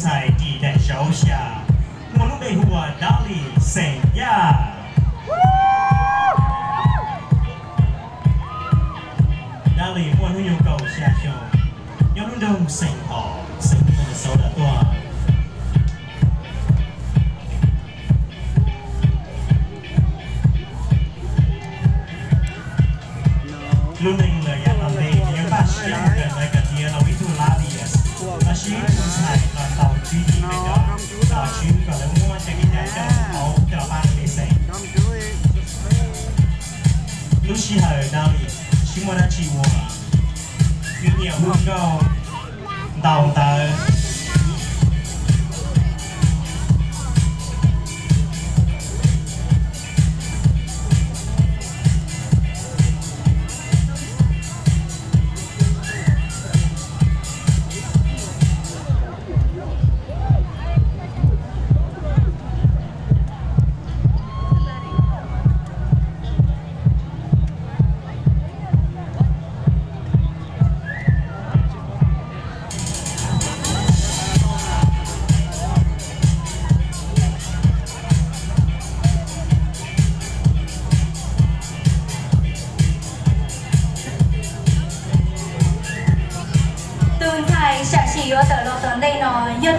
Ntxhais ris daim zauv xya muaj lub npe hu ua Dab Lis xeem Yaj. Dab Lis muaj hnub nyoog kaum xya xyoo, nyob lub nroog Saint Paul, xeev Minnesota tuaj. Lub neej lawm yav tom ntej nws yuav npaj siab mus kawm ntawv kawm tiav rau ib tug lab dias, los sis ib tug ntxhais los tau tswv yim peb cov, los sis kom lawv muab cov kev cai coj los pauv coj los pab pej xeem. Lub sij hawm Dab Lis tsis muaj dab tsi ua, nws nyiam hu nkauj, ntaus ntawv. Tus ntxhais sam sim yuav tawm los tom ntej no yog